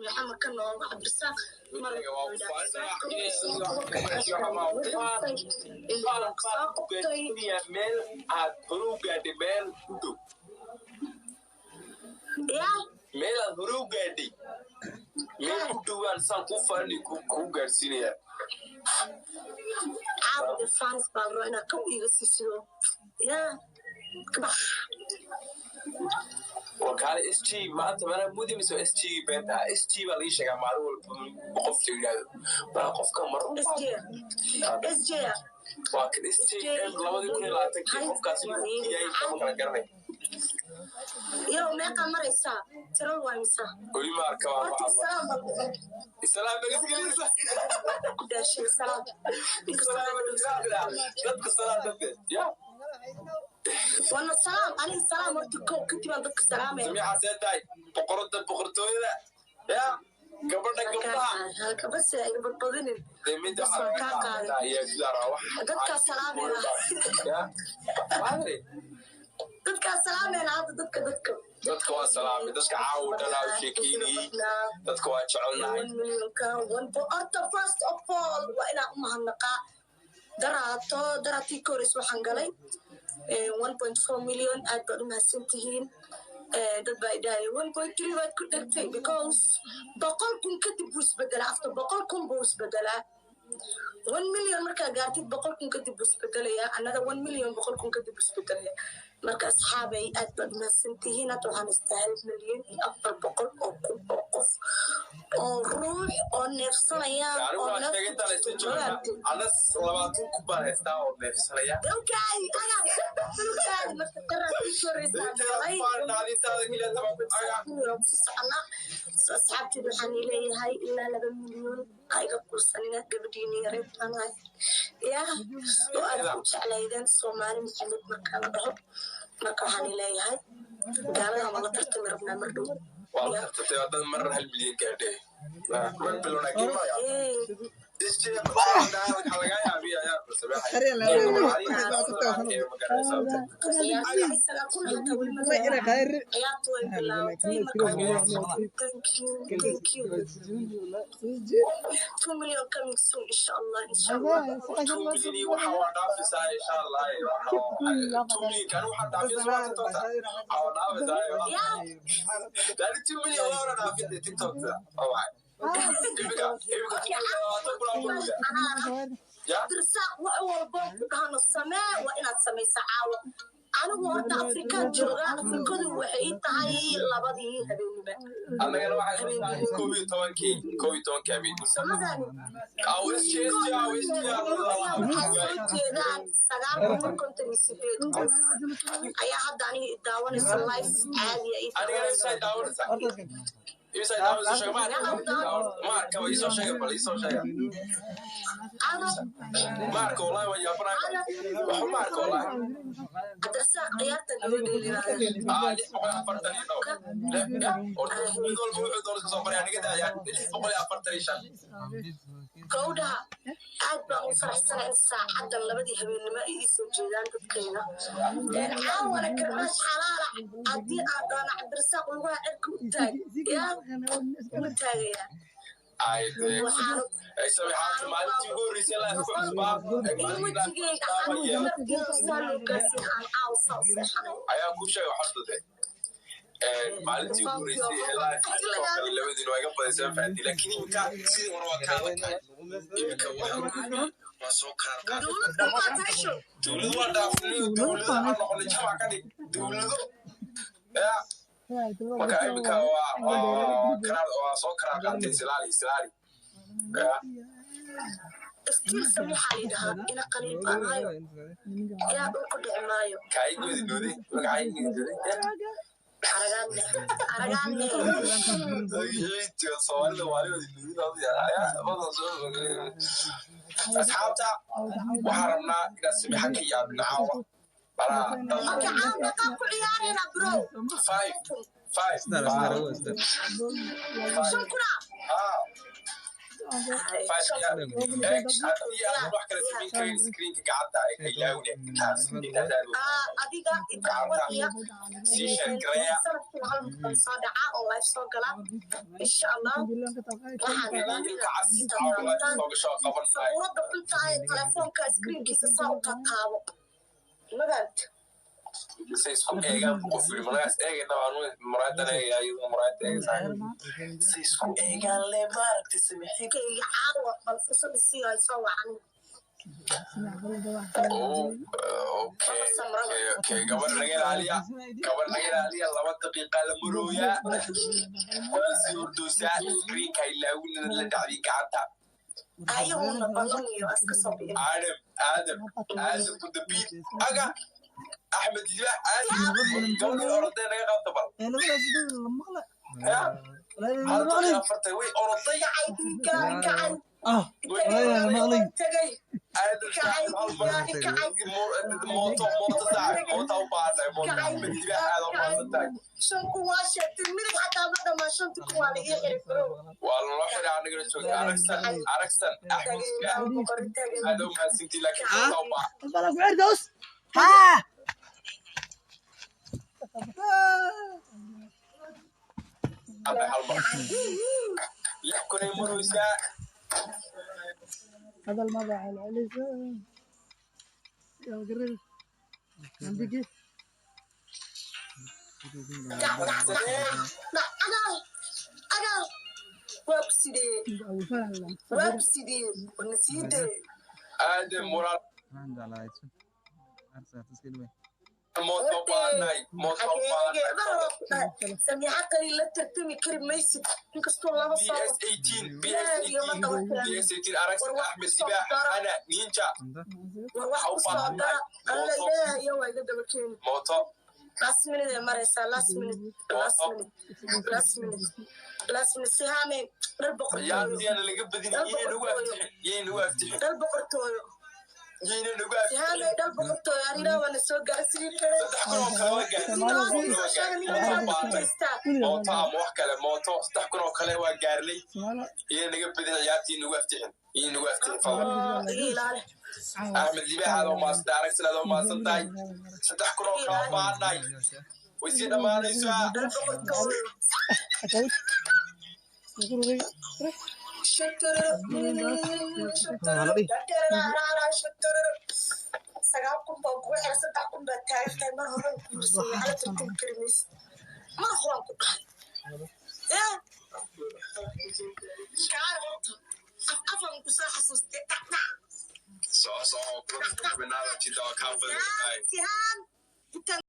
Xamarka nooga Cabdirasaaq mar soo qabtay. Meel aad hore u gaadhay, meel u dhow. Yaa. Meel aad hore u gaadhay, meel ku dhowaan saan kuu faani kuu gaadhsiinaya. Caawde fans baa la rabaa inaad kow iiga siisido. Yaa kabax. Wakaale SG maanta manaa mudi mise SG beenta ah? SG baa laga sheegaa maalin walba qof la yidhaahdo baa qofka marun. SJ, SJ. Waa kan SG 2020-kii qofkaasi inuu yahay kama kala garanay. Yow, meeqaa maraysaa? Tiro waa imisa? Weli ma arka. Horta waa salaam baa ku islaam nagasgelinaysa. Ku daashay salaam. Dadka salaam dadka ya. Wana salaam, aniga salaam horta kow, kadib aan dadka salaamaya. Samiixa, see tahay boqorada boqortooyada ya gabadha gabdhaha? Bas iga badbadinin. Dee mid Bas waan kaa qaaday. Ayaa sidaa rabaa wax. Dadkaa salaamaya. Ya maadri. Dadkaa salaamayna hadda, dadka. Dadka waa salaamay, dadka caawa dhanaa u sheekeynayey, dadka waa jecelnahay. 1 millionka horta first of all waa inaan u mahadnaqaa. Daraato daraatii ka horeys waxaan galay 1.4 million. Aad baad u mahadsan tihiin. Dad baa idhahaya 1.3 baad ku dhegtay, because 100,000 kadib buu isbedelaa. After 100,000 buu isbedelaa. 1 million markaa gaartid, 100,000 kadib buu isbedelayaa. Another 1 million 100,000 kadib buu isbedelaya. Marka asxaabay, aad baad mahadsan tihiin. Hadda waxaan haystaa 1,400,000 oo qof oo ruux oo neefsanaya anigu oo waa sheegay intaan haysta jooga anas 20 kun baan haystaa oo neefsanaya. Okay, aga dhulkaadi marka daraadii koraysaa galay. Asxaabteed waxaan leeyahay ilaa 2 milyan ha iga quusanina. Gabadhiini yareed baan ahay ya oo aad u jeclaydeen Soomaali Maxamed markaa la dhaho. Marka waxaan leeyahay gaalada ma la tartami rabnaa mar dhow. Waa la tartantay haddad marar 1 milyan gaadhay mar bilowna geemaya. Lagaa yaabiya ayaa. Ciyaartu way bilaabatay. Marka thank you, thank you. 2 million coming soon, insha Allah, insha Allah. 2 million waxa waa dhaafisaa insha Allah. 2 million kan waxaa dhaafisa waa TikTokta waa dhaafisaa. Ya. Yani 2 million waa hore dhaafida TikTokta waa imika 2 million 20 kun ya. Dirsaaq, wax walbo ku dhahno samee, waa inaad samaysaa. Caawa anigu horta Afrikaan joogaa, Afrikadu waxay ii tahay 2-dii habeenimo. Annagana waxay tahay 11-kii, 11-kii habeen. Somadani. Aw SG SG aw SG. Waxaa soo jeedaan 958 qof ayaa hadda aniga i daawanaysa live caadiya ii Anigana daawanaysa. Isay daawanaysaa, isay daawanaysa. Sheega ma arka, ma arka, isoo sheega bal, isoo sheega. Ada. Ma arka wallahi, waan yaabanahay, waxba ma arka wallahi. Cabdirasaaq, ciyaarta noo dheelinaaya. Ah, 640 iyo dhowr ya horta mid walba wuxuu doona iska soo qoraya naga daaya. 645. Gowdhaha, aad baan u faraxsanay in saacadan 2-dii habeennimo ay ii soo jeedaan dadkayga. Caawana karmaash xalaala haddii aan doono Cabdirasaaq lugaha cirka u taag yaa ugu taagayaa. Ay dee ay Samixaanta maalintii ugu horreysay live ku cusbaa In wejigayga anigu markii kusoo loo gaarsiin aan caawa saa u seexanay. Ayaa kuu sheegay horta de maalintii ugu horreysay ee live oo kale labadiin waa iga badisay fahanti, laakiin iminka sidii hore waa kaa adagtahay. Iminka waxaan ku yidhi waa soo karaar qaaday. Dowladda waa taasho. Dowlad waa dhaafnay, dowlado aan noqonay jamac ka dhig dowlado ya. Marka iminka waa karaar, waa soo karaar qaatay. Isilaali, isilaali ya. Still Samiixaa yidhahaa ina qaliil baan ahayo yaa dhulku dhici maayo. Kaayigoodi doode magacaygoodi. Aragaanne, aragaanne. Soomaalida asxaabta waxaan rabnaa inaad Samiixa ka yaabin caawa manaa. Okay, caawa meeqaan ku ciyaaraynaa, bro? Five, five, five. 5,000. Ah. Five ya eeg, haddii aan wax kale samayn karin, screenka gacanta ay ka ilaawine. Intaas intaas aad Adiga idaawadaya. Sii share gareeya. Sanadkii hal mar soo dhaca oo live soo gala, insha Allah. Waxaan rabaa Ilka cas caawa live soo gasho qaban tahay. Sabuurada xunta ee telefoonka screenkiisa saa u taataabo magaad. Se isku eegaan buu qof yiri, malagaas eegayna, waanu muraadan eegaya, iyaduna muraayada eegaysaa, se isku eegaan le maaragtay samixin. Kayga caawa bal fursad isii ay soo wacan. Oh, okay, gabar naga ilaaliya, gabar naga ilaaliya. 2 daqiiqa la marooyaa, way sii hordoosaa. Screenka ilaawinana la dhacday gacanta. Ayaguna ballan iyo iska soo bixin. Aadam, Aadam, Aadam kudabiid aga Axmed Libax Aadam, gabadhii oroday naga qabta bal. Ya 1 daqiiqa 40 way oroday. Kacay dhiigga, kacay. Tagay. Aadam saaxib, hal mar mooto, mooto saaxib, moota u baahantahay, mooto. Axmed Libax, aad u mahadsan tahay. 5,000 waa sheegtay, midig xataa ma dhamaan, 5,000 waa la ii xiray, bro. Waa laloo xiray, anigana joogay. Aragsan, aragsan, Axmed Tagay. Libax, Boqor tagay. aad u mahadsantii, laakiin moota u baahan. Ha. Hal mar 6,000 ay maraysaa. هذا الموضع على يا قريب عندك. Dhac dhac dhac dhac, agaal agaal, waa ku sidee? ابو فرح. Waa ku sidee nasiidee? Aadam walaal, mooto u baahannahay, mooto u baahannahay. Samiixa qali la tartami kari maysid, inkastoo laba soo BS 18, BS 18, BS 18, aragsan, Axmed Sibaax, ana ninja. War wax ku soo dara alla ilaahayo waa iga daba keeni. Mooto. Last minute ay maraysaa, last minute, last minute, last minute, last minute. Sihaame dhal boqortooyo. Ciyaartiyaana laga badin, yayna nagu aftixin, yayna nagu aftixin. Dhal boqortooyo. Yayna nagu aftixin. Sihaame dhal boqortooyo, ariraa waana soo gaarsiin. 3,000 oo kale waa gaarnay, mooto ama wax kale, mooto 3,000 oo kale waa gaarnay. Yayna naga badin ciyaartii, nagu aftixin, yayna nagu aftixin fadlan. Iga ilaali. Axmed Libaax, aad oo mahadsan, aragsan, aad oo mahadsan tahay. 3,000 oo kale oo baahannahay, way sii dhammaanaysaa. Dhal boqortooyo. Shatararo, shatararo, shatararo. 9,000 baa kugu xira, 3,000 baa taagan tahay. Mar hore guursan, waxla tartami kari maysid, mar horaan ku dhahay. Ya kaar horta af afan ku soo xasuustay, dhac dhac. Soo soo kula binaada jida waa kaa badinahay. Sihaan intaan.